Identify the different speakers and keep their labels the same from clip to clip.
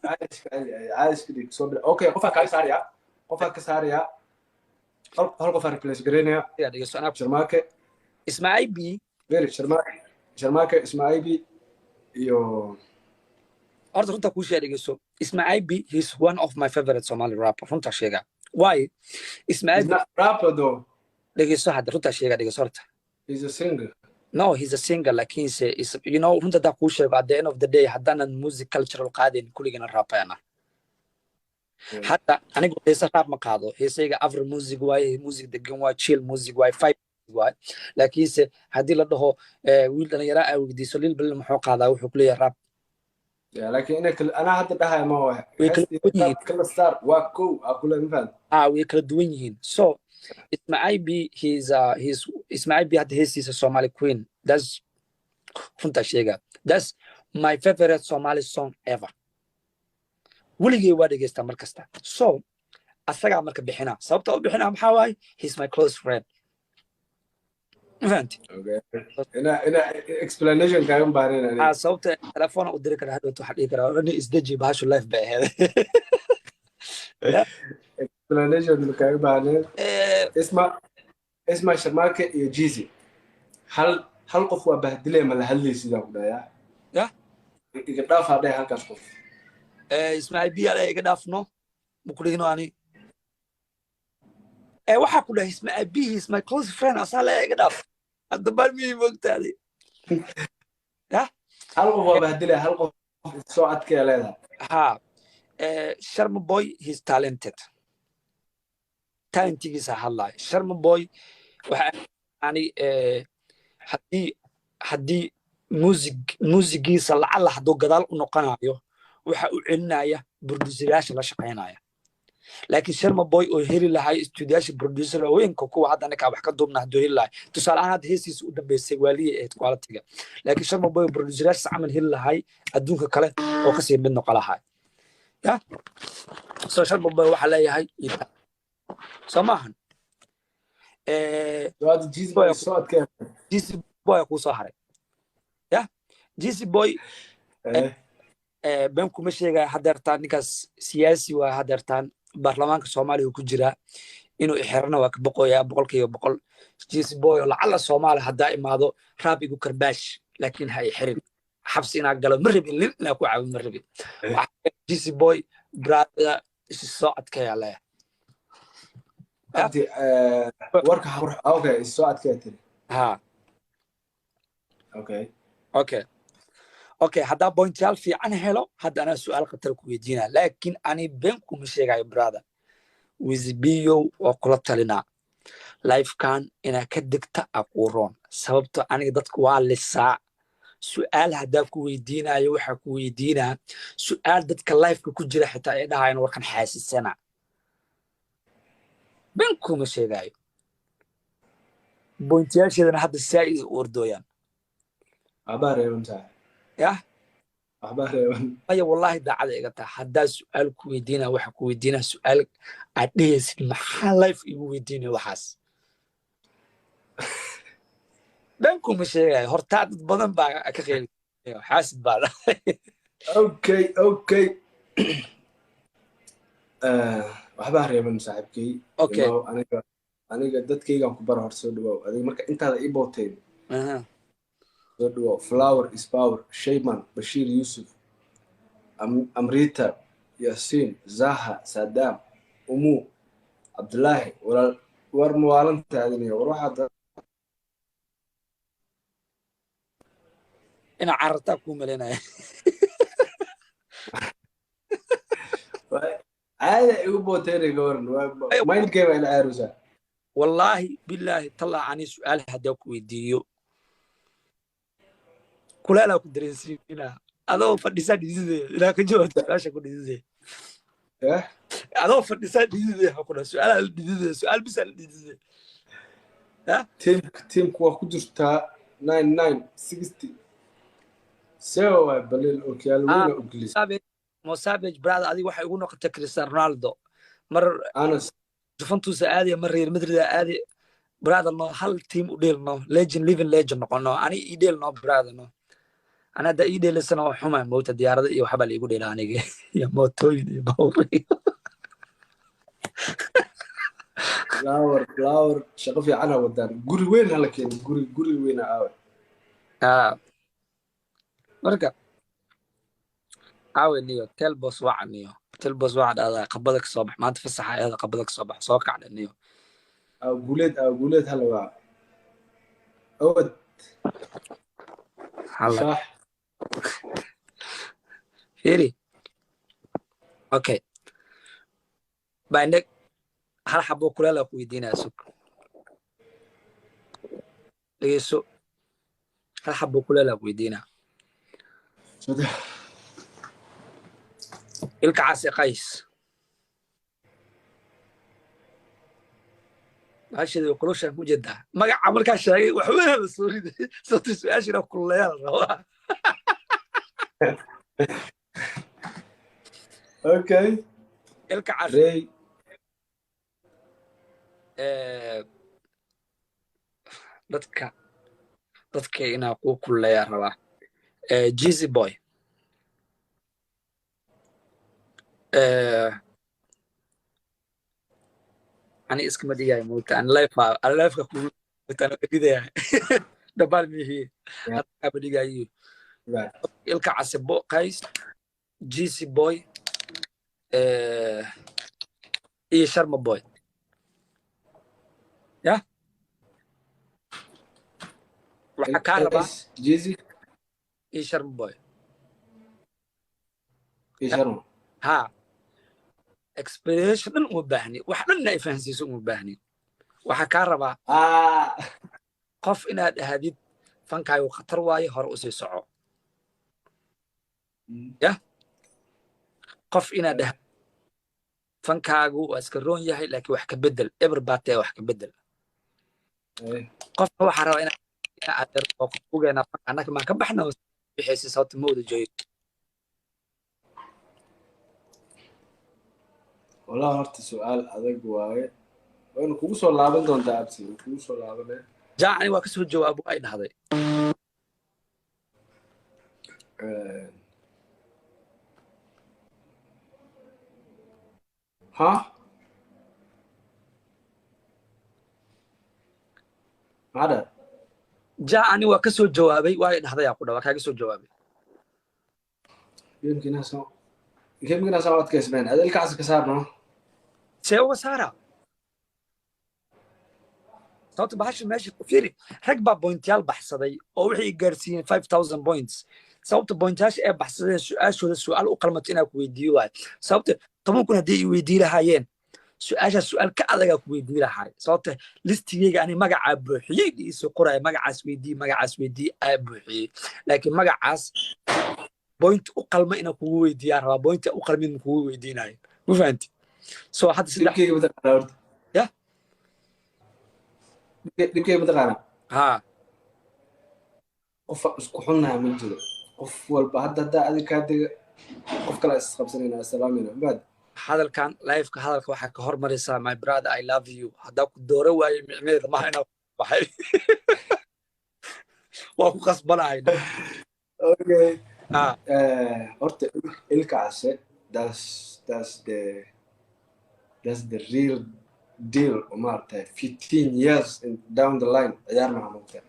Speaker 1: Caadi iska dhig, soo bila. Okay, qofaa kaa saaraya, qofaa ka saaraya, hal qofaa replace garaynaya.
Speaker 2: Yaa dhegeyso anaa.
Speaker 1: Sharmaake.
Speaker 2: Ismail B.
Speaker 1: Very Sharmaake, Sharmaake, Ismail B iyo
Speaker 2: Horta runta kuu sheega, dhegeyso, Ismail B, he's one of my favorite Somali rapper. Runta sheega, why Ismail
Speaker 1: He's
Speaker 2: B?
Speaker 1: not rapper though.
Speaker 2: Dhegeyso hadda, runta sheega, dhegeyso horta.
Speaker 1: He's a singer.
Speaker 2: No, he's a singer, lakiinse is runta haddaa kuu sheego, at the end of the day, haddaanan music cultural qaadayn, kulligana rapayana. Hadda anigu heese rap ma qaado. Heesayga afro music waaye, music degan waaye, chill music waaye, vibe waaye. Laakiinse haddii la dhaho wiil dhalinyaro aa weydiiso, Lil Balil muxuu qaadaa, wuxuu kuleeyahay rap.
Speaker 1: Yeah, laakiin inay kala anaa hadda dhahaya ma waa
Speaker 2: Way kala duwan yihiin.
Speaker 1: Kala saar, waa kow aa kule, ma fahamtay?
Speaker 2: Ah, way kala duwan yihiin. So Ismail B, he's Ismail B. Hadda heestiisa Somali Queen, that's runta sheega, that's my favorite Somali song ever. Weligay waa dhegeystaa mar kasta. So asagaa marka bixina. Sababta u bixina maxaa waaye? He's my close friend, ma fahanti?
Speaker 1: Okay, ina explanation kaaga baahnayn aniga.
Speaker 2: Ah, sababta telefoona u diri karaa hadhowto, waxaa dhihi karaa, "Ani isdeji, bahashu live bay ahayd."
Speaker 1: Explanation kaaga baahnayn. Isma Sharmaake iyo Jeezy, hal hal qof waa bahdile, ma la hadlaysidaan ku dhahayaa.
Speaker 2: Yah.
Speaker 1: Iga dhaaf hadhay halkaas qof.
Speaker 2: Ismail B ale iga dhaafno mukudhigno ani. Waxaa ku dhahay Ismail B is my close friend, asaa le iga dhaaf hadda baan mii mogtaadi.
Speaker 1: Hal qof waa bahdile, hal qof soo adkaya leedahay.
Speaker 2: Ha, Sharma Boy, he's talented, talentigiisa hadlayo. Sharma Boy waxa ani haddii musigiisa lacala hadduu gadaal u noqonayo, waxa u celinaya producerayaasha la shaqaynaya. Laakiin Sharma Boy oo heli lahay stuudiyaasha producer waaweynka, kuwa hadda ninkaa wax ka duubna hadduu heli lahay, tusaale ahaan hadda heestiisa u dambeysay waaliya ahayd quality-ga, laakiin Sharma Boy oo producerayaasha camal heli lahay, adduunka kale oo kasii mid noqon lahay. Ya, so Sharma Boy waxaa leeyahay soo maahan.
Speaker 1: Jeezy soo adkaya.
Speaker 2: Jeezy Boy kuu soo haray. Ya, Jeezy Boy been kuma sheegaya. Hadeertaan ninkaas siyaasi waa, hadeertaan baarlamaanka Soomaaliya ku jiraa, inuu ixirana waa ka boqoyaa 100%. Jeezy Boy oo lacala Soomaaliya haddaa imaado, rap igu karbaash, laakiin ha ixirin. Xabsi inaa galo ma rabin, lin inaa ku caabo ma rabin. Jeezy Boy, brother, isi soo adkeeya leeyahay.
Speaker 1: Abdi, warka, okay, isi soo adkeeya tiri.
Speaker 2: Ha.
Speaker 1: Okay.
Speaker 2: Okay, haddaa pointyaal fiican helo, hadda anaa su-aal khatar ku weydiinaa, laakiin ani been kuma sheegayo. Brother Wisbiyow, waa kula talinaa lifekan inaa ka degta aquuroon, sababto aniga dadka waa lisaa. Su-aal haddaa ku weydiinayo, waxaa ku weydiinaa su-aal dadka lifeka ku jira xitaa ay dhahayan warkan xaasisana. Been kuma sheegayo, pointyaasheedana hadda saa'id u ordooyaan.
Speaker 1: Waxbaa reeban tahay.
Speaker 2: Yah.
Speaker 1: Waxbaa reeban.
Speaker 2: Maya, wallahi daacada iga taha, haddaa su-aal ku weydiinaa, waxa ku weydiinaa su-aal aad dhehaysid, "Maxaa life igu weydiinaya waxaas?" Been kuma sheegayo, hortaa dad badan baa ka qeyli, xaasid baa dhahay.
Speaker 1: Okay, waxbaa reeban, saaxiibkay.
Speaker 2: Okay.
Speaker 1: Aniga dadkaygan ku bara hor. Soo dhawaaw adiga marka intaada ii booteen. Soo dhawaaw. Flower is power, Shayman Bashiir, Yusuf, Amrita, Yaasiin, Zaha, Saddam, Umu Cabdulaahi. Walaal, war mawaalantaadiniyo war waxaad
Speaker 2: Inaa carartaa kuu malaynaya.
Speaker 1: Caada igu booteynay gabaran, mind game ay la caaraysaa.
Speaker 2: Wallaahi bilaahi tallaa, ani su-aal haddaa ku weydiiyo, kuleelaa ku dareensiinaa. Adoo fadhisaa dhididaya ilaa ka jawaabta su-aasha ku dhididaya.
Speaker 1: Eh?
Speaker 2: Adoo fadhisaa dhididaya, ha ku dhaha su-aalaa la dhididaya, su-aal bisaa la dhididaya.
Speaker 1: Teamku waa ku jirtaa 9960 sewa waay Baliil okiyaal weyna u gelisay.
Speaker 2: Mo Savage, brother, adiga waxay ugu noqotay Cristiano Ronaldo mar.
Speaker 1: Anas.
Speaker 2: Juventus aadaya, mar Real Madrid aadaya. Brother, no, hal team u dheelno, legend, living legend noqono. Ani ii dheelno, brother, no. Ana hadda ii dheelasana waa xuma moogta, diyaarada iyo waxbaa laigu dheela aniga iyo mootooyin iyo baabuur iyo
Speaker 1: Flower, Flower, shaqo fiican ha wadaan. Guri weyn hala keeno, guri weyn aawe.
Speaker 2: Ah. Marka caawe niyo telbos waca, niyo telbos waca, dhahdaa qabada kasoo bax maanta, fasaxa ayada qabada kasoo bax, soo kacdha niyo.
Speaker 1: Aaw guuleed, aaw guuleed hala waa awad.
Speaker 2: Hala.
Speaker 1: Shaax.
Speaker 2: Fiiri, okay, baa hal xabo kuleel ku weydiinaya, sug, dhegeyso, hal xabo kuleel ku weydiinaya.
Speaker 1: Saddex.
Speaker 2: Ilka Casi Qays bahasheeda way kulushaan ku jeedaa. Magaca markaa sheegay wax weyn la soo riday, sababta su-aashina kululeeyaa la rabaa.
Speaker 1: Okay.
Speaker 2: Ilka Casi.
Speaker 1: Rey.
Speaker 2: Dadka inaa kuu kululeeyaa rabaa. Jeezy Boy, ani iskama dhigayo moogta, ani life ani lifeka kugu moogta ridaya dhabaal mihi kama dhigayo. Ilka Case bo Qays, Jeezy Boy iyo Sharma Boy ya waxaa kaa rabaa.
Speaker 1: Jeezy.
Speaker 2: Iyo Sharma Boy.
Speaker 1: Iyo Sharma.
Speaker 2: Ha, explanation dhan uma baahni, wax dhan inaa ifahansiiso uma baahni. Waxaa kaa rabaa qof inaad ahaadid fankaagu khatar waaye, hore usii soco. Ya qof inaad dhahdid fankaagu waa iska roon yahay, laakiin wax ka bedel, eber baatee, wax ka bedel. Qofka waxaa rabaa inaa adeer oo kugeena fanka annaka maan ka baxna bixaysa, sababta ma wada joogi.
Speaker 1: Wallahi horta su-aal adag waaye, waynu kugu soo laaban doontaa, abti, way kugu soo laabanaya.
Speaker 2: Jaacani waa kasoo jawaabo ay dhahday.
Speaker 1: Ha, maxaa dhahay?
Speaker 2: Jaacani waa kasoo jawaabay, waa ay dhahday, aa ku dha waa kaaga soo jawaabay.
Speaker 1: Gamekiina soo adkaysmeen ada ilkaas ka saarno.
Speaker 2: See uga saara? Sababta bahasha meesha ku fiiri, rag baa pointyaal baxsaday oo waxay gaarsiiyeen 5000 points. Sababta pointyaasha ee baxsadeen su-aashooda su-aal u qalmato inaa ku weydiiyo waayo. Sababta 10,000 haddii i weydii lahaayeen su-aashaas, su-aal ka adagaa ku weydii lahaay. Sababta listigeyga ani magacaa buuxiyey, iisoo qoraya magacaas weydii, magacaas weydii aa buuxiyey, laakiin magacaas point u qalma inaan kugu weydiiyaan rabaa, point u qalmin ma kugu weydiinayo, ma fahanti? So hadda saddex
Speaker 1: Dhibkeyga mataqaanaa horta?
Speaker 2: Ya.
Speaker 1: Dhibkeyga mataqaanaa?
Speaker 2: Ha.
Speaker 1: Qofa isku xunnaha ma jiro. Qof walba hadda haddaa adiga kaa dega, qof kale isqabsanayna, assalaamayna baad.
Speaker 2: Hadalkan lifeka, hadalka waxaa ka hormaraysaa "My brother, I love you." Haddaa ku dooro waayo, micnaheeda maaha inaa baxay, waa ku qasbanahay.
Speaker 1: Okay.
Speaker 2: Ah.
Speaker 1: Horta Ilka Case, that's the real deal oo maaragtay 15 years down the line ciyaar maha moogtaa.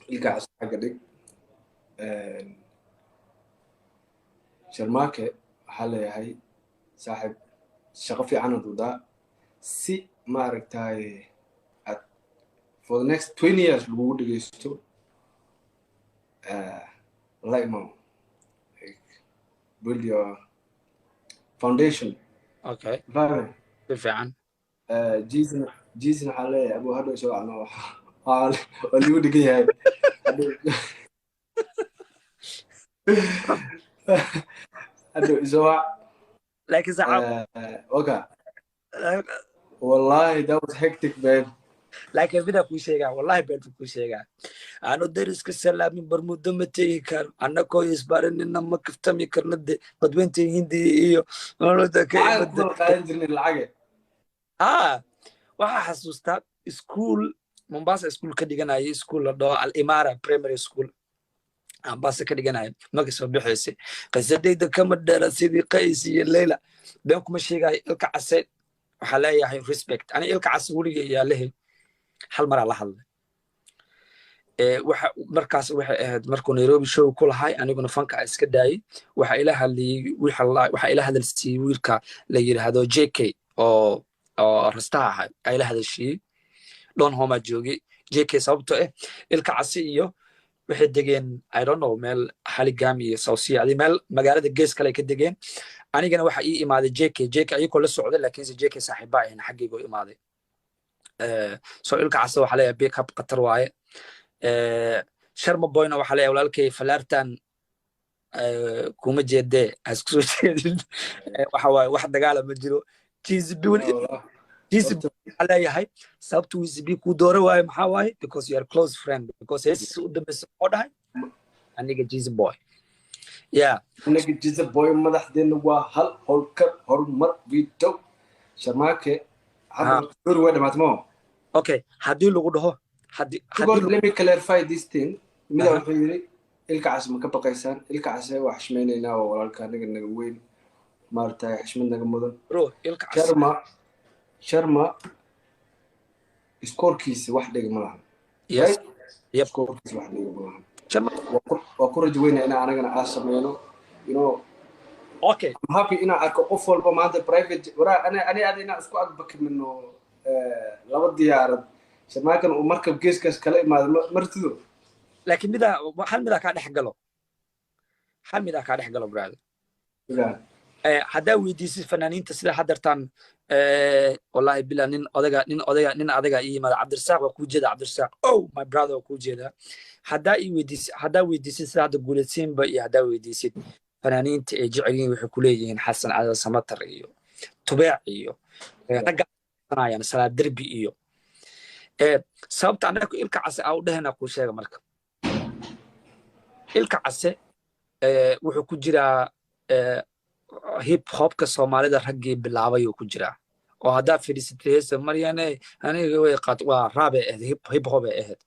Speaker 1: Ilka Case xagga dhig. Sharmaake waxaa leeyahay, saaxib, shaqo fiican aad wadaa, si maaragtay aad for the next 20 years lagugu dhegeysto, la imow. Like, build your foundation. Fahmi?
Speaker 2: Si fiican.
Speaker 1: Jeezina waxaa leeyahay, abuu, hadhow soo wacno, waa liigu dhegan yahay. Hadhow isoo wac.
Speaker 2: Laakiin saxaab.
Speaker 1: Okay, wallahi that was hectic, man.
Speaker 2: Laakiin midaa kuu sheegaa, wallahi beentu kuu sheegaa, aanu dariska salaamin barmudo ma tegi karo, annakoo isbarinina ma kaftami karno, de badweynta Hindiya iyo
Speaker 1: lacag ku kala qaadan jirnay lacage.
Speaker 2: Ha, waxaa xasuustaa iskuul. Mombasa school ka dhiganayay, school la dhaho Al Imara Primary School Mombasa ka dhiganaya. Markay soo bixaysay qisadayda kama dheera sidii Qays iyo Leyla, been kuma sheegayo. Ilka Case waxaa leeyahay respect. Ani Ilka Case weligay ayaa lehay, hal maraa la hadlay. Waxa markaas waxay ahayd markuu Nairobi show ku lahay, aniguna fanka iska daayay. Waxa ila hadlayay, waxa ila hadalsiiyey wiilka la yidhaahdo JK oo rastaha ahay aa ila hadalsiiyey. Don homa joogay JK, sababtoo ah Ilka Casi iyo waxay degeen, I don't know, meel Haligam iyo Sausiya adi meel magaalada gees kale ay ka degeen. Anigana waxa ii imaaday JK. JK ayagoo la socday, laakiinse JK saaxiiba ahayn, xaggayga u imaaday. So Ilka Case waxaa leeyahay big up, khatar waaye. Sharma Boyna waxaa leeyahay, walaalkay, falaartan kuma jeedee, ha isku soo jeedin. Waxa waaye wax dagaala ma jiro. Jeazy B, Jeazy waxaa leeyahay, sababta Wizzy B kuu doora waaye maxaa waaye? Because you are close friend, because heesiisa u dambeysa oo dhahay aniga Jeazy Boy, yeah.
Speaker 1: Anaga Jeazy Boy madaxdeena waa hal, howlkar horumar video Sharmaake hadda story way dhamaatay mo.
Speaker 2: Okay, haddii lagu dhaho haddii
Speaker 1: Let me clarify this thing. Mida wuxuu yiri, Ilka Case ma ka baqaysaan? Ilka Case waa xishmaynaynaa, waa walaalka anaga naga weyn, maaragtay, xishmad naga mudan.
Speaker 2: Bro, Ilka Case.
Speaker 1: Sharma, Sharma scorekiisa wax dhiga ma lahan.
Speaker 2: Yes. Yep.
Speaker 1: Scorekiisa wax dhiga ma lahan.
Speaker 2: Sharma.
Speaker 1: Waa ku rajo weynaa inaan anagana aa sameyno. I'm happy inaan arko qof walba maanta private waraa ani adi inaan isku agbakimino laba diyaarad, Sharmaakan uu markab geeskaas kala imaado martido.
Speaker 2: Laakiin midaa, hal midaa kaa dhex galo, hal midaa kaa dhex galo, brother. Haddaa weydiisid fanaaniinta sida haddeertaan, wallahi bila nin odaga, nin odaga, nin adaga ii yimaada, Cabdirasaaq waa kuu jeeda. Cabdirasaaq, oh my brother, waa kuu jeedaa. Haddaa ii weydiisid, haddaa weydiisid sida hadda Guuledsiinba iyo haddaa weydiisid fanaaniinta ay jecel yihiin, waxay kuleeyihiin Xasan Cadan Samatar iyo Tubeec iyo ragga ayaan Salaad Derbi iyo sababta annaga Ilka Case aa u dhehena kuu sheega. Marka Ilka Case wuxuu ku jiraa hip hopka Soomaalida raggii bilaabay uu ku jiraa, oo haddaa fadhiisatay heesa Maryane aniga way qaat, waa rap ay ahayd, hip hop ay ahayd.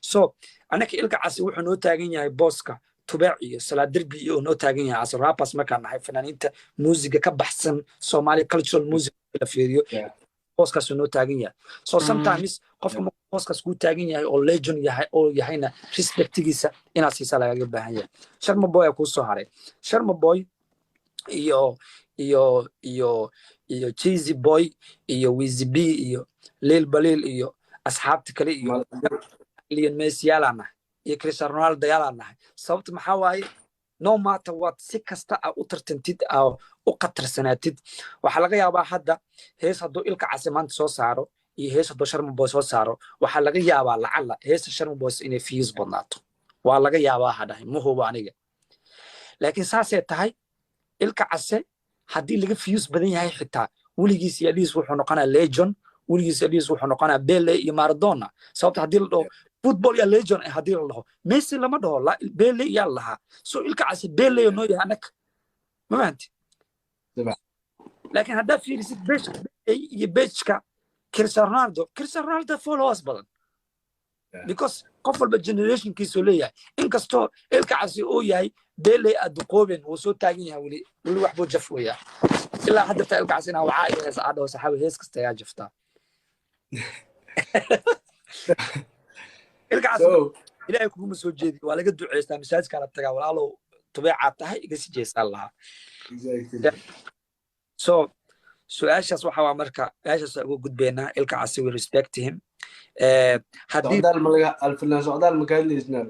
Speaker 2: So annaka Ilka Case wuxuu noo taagan yahay booska Tubeec iyo Salaad Derbi iyo noo taagan yahay as rappers markaan nahay, fanaaniinta muusiga ka baxsan Somali cultural music la fiiriyo, booskaasuu noo taagan yahay. So sometimes qofka markuu booskaas kuu taagan yahay oo legend yahay oo yahayna, respectigiisa inaad siisaa lagaga baahan yahay. Sharma Boy aa kuu soo haray. Sharma Boy iyo Jeazy Boy iyo Wizzy B iyo Lil Balil iyo asxaabta kale iyo Lionel Messi yaalaa nahay iyo Cristiano Ronaldo yaalaa nahay. Sababta maxaa waaye? No matter what, si kasta aa u tartantid, aa u khatarsanaatid, waxaa laga yaabaa hadda hees hadduu Ilka Case maanta soo saaro iyo hees hadduu Sharma Boy soo saaro, waxaa laga yaabaa lacala heesta Sharma Boys inay views badnaato. Waa laga yaabaa, ha dhahay, ma hubo aniga. Laakiin saasay tahay, Ilka Case haddii laga views badan yahay xitaa, weligiis iyo aliis wuxuu noqonaa legend, weligiis iyo aliis wuxuu noqonaa Pele iyo Maradona. Sababta haddii la dhaho football yaa legend, haddii la dhaho Messi lama dhaho, Pele yaa la lahaa. So Ilka Case Pele noo yahay annaga, ma fahanti? Laakiin haddaa fiirisid page Pele iyo pageka Cristiano Ronaldo, Cristiano Ronaldo followers badan, because qof walba generationkiisuu leeyahay. Inkastoo Ilka Case uu yahay Pele aduqooben, wuu soo taagan yahay weli, weli wax buu jaf weyaa ilaa hadda. Ilka Case inaa wacaa iyo hees aa dhaho, saxaabi, hees kasta ayaa jaftaa. Ilka Case Ilaahay kuguma soo jeedi, waa laga duceystaa, masaajidkaa la tagaa, walaalow tubeecaad tahay, iga sii jeesaan lahaa. So su-aashaas waxa waa, marka su-aashaas uga gudbeynaa. Ilka Case, we respect him.
Speaker 1: Haddii Alfanaan Socdaal ma ka hadlaysnaa?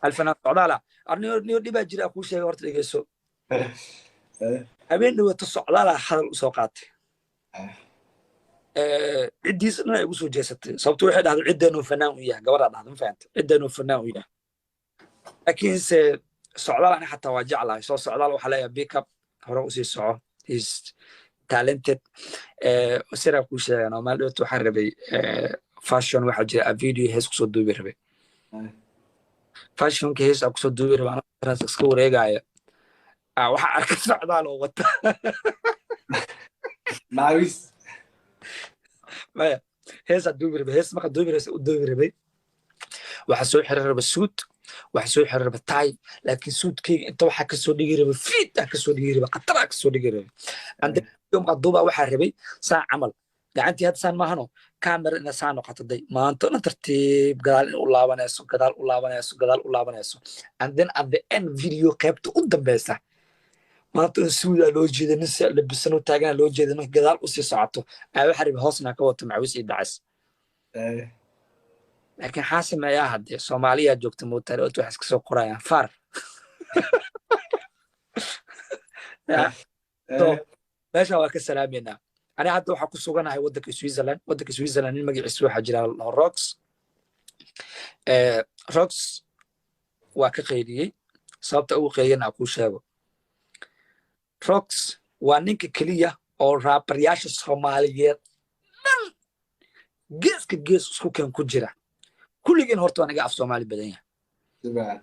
Speaker 2: Alfanaan Socdaala arniyo niyo dhibaa jira kuu sheegay. Horta dhegeyso, habeen dhawato Socdaala hadal usoo qaatay, ciddiisa dhan ay ugu soo jeesatay. Sababto waxay dhahday ciddeenuu fanaan u yahay, gabadhaa dhahday, ma fahantay? Ciddeenuu fanaan u yahay. Laakiinse Socdaal ani xataa waa jeclahay. Soo Socdaal waxaa leeyahay big up, hore usii soco, he's talented. Siraa kuu sheegan oo maalin dhawto waxaan rabay fashion, waxaa jira a video hees kusoo duubi rabay, fashionka hees aa kusoo duubi rabay, anaa iska wareegaya waxaa arkay Socdaal oo wata
Speaker 1: maawis.
Speaker 2: Maya. Heesaa duubi rabay, hees markaa duubi rabay, u duubi rabay. Waxaa soo xiran raba suud, waxaa soo xiran raba tie, laakiin suudkayga inta waxaa kasoo dhigi rabay fit aa kasoo dhigi rabay, khatar aa kasoo dhigi rabay. And then markaa duubaa waxaa rabay saa camal, gacantii hadda saan maahano, camera ina saa noqoto day, maanta dhan tartiib gadaal in u laabanayso, gadaal u laabanayso, gadaal u laabanayso. And then at the end, video qaybta u dambeysa, maanta in suudaa loo jeeda, nin si labisan u taagana loo jeeda, marka gadaal usii socoto aa waxaa rabay hoosna ka wato macawis iyo dacas. Laakiin xaa sameeyaa haddee? Soomaaliyaa joogta mootare, ot waxay iska soo qorayaan far. So meesha waa ka salaameynaa. Aniga hadda waxaa ku suganahay waddanka Switzerland. Waddanka Switzerland nin magaciisa waxaa jira Rox. Rox waa ka qayliyey. Sababta ugu qayliyana kuu sheego. Rox waa ninka keliya oo rapperyaasha Soomaaliyeed dhan geeska gees isku keen ku jira. Kulligeen horta waa naga af Soomaali badan yahay.
Speaker 1: Sifiican.